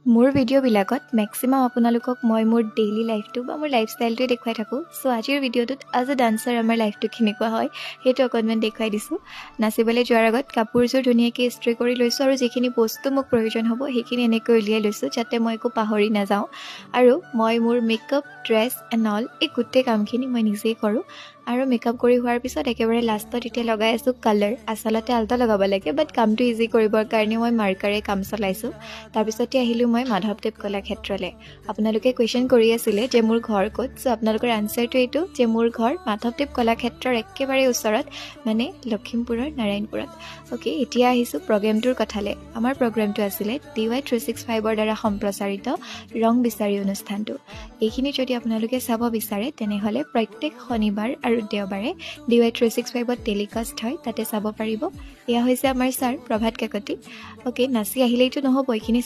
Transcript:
মোৰ ভিডিঅ'বিলাকত মেক্সিমাম আপোনালোকক মই মোৰ ডেইলি লাইফটো বা মোৰ লাইফষ্টাইলটোৱে দেখুৱাই থাকোঁ। চ' আজিৰ ভিডিঅ'টোত এজ এ ডান্সাৰ আমাৰ লাইফটো কেনেকুৱা হয়, সেইটো অকণমান দেখুৱাই দিছোঁ। নাচিবলৈ যোৱাৰ আগত কাপোৰযোৰ ধুনীয়াকৈ ইস্ত্ৰি কৰি লৈছোঁ আৰু যিখিনি বস্তু মোক প্ৰয়োজন হ'ব, সেইখিনি এনেকৈ উলিয়াই লৈছোঁ, যাতে মই একো পাহৰি নাযাওঁ। আৰু মই মোৰ মেকআপ, ড্ৰেছ এণ্ড অল, এই গোটেই কামখিনি মই নিজেই কৰোঁ। আৰু মেকআপ কৰি হোৱাৰ পিছত একেবাৰে লাষ্টত এতিয়া লগাই আছোঁ কালাৰ। আচলতে আলতা লগাব লাগে, বাট কামটো ইজি কৰিবৰ কাৰণে মই মাৰ্কাৰে কাম চলাইছোঁ। তাৰপিছতে আহিলোঁ মই মাধৱদেৱ কলাক্ষেত্ৰলৈ। আপোনালোকে কুৱেশ্যন কৰি আছিলে যে মোৰ ঘৰ ক'ত। চ' আপোনালোকৰ আনচাৰটো এইটো যে মোৰ ঘৰ মাধৱদেৱ কলাক্ষেত্ৰৰ একেবাৰে ওচৰত, মানে লখিমপুৰৰ নাৰায়ণপুৰত। অ'কে, এতিয়া আহিছোঁ প্ৰগ্ৰেমটোৰ কথালৈ। আমাৰ প্ৰগ্ৰেমটো আছিলে ডিৱাই 365ৰ দ্বাৰা সম্প্ৰচাৰিত ৰং বিচাৰি অনুষ্ঠানটো। এইখিনি যদি আপোনালোকে চাব বিচাৰে, তেনেহ'লে প্ৰত্যেক শনিবাৰ আৰু দেওবাৰে ডিৱাই 365ত টেলিকাষ্ট হয়, তাতে চাব পাৰিব। এয়া হৈছে আমাৰ ছাৰ প্ৰভাত কাকতি। অ'কে, নাচি আহিলেইতো নহ'ব, এইখিনি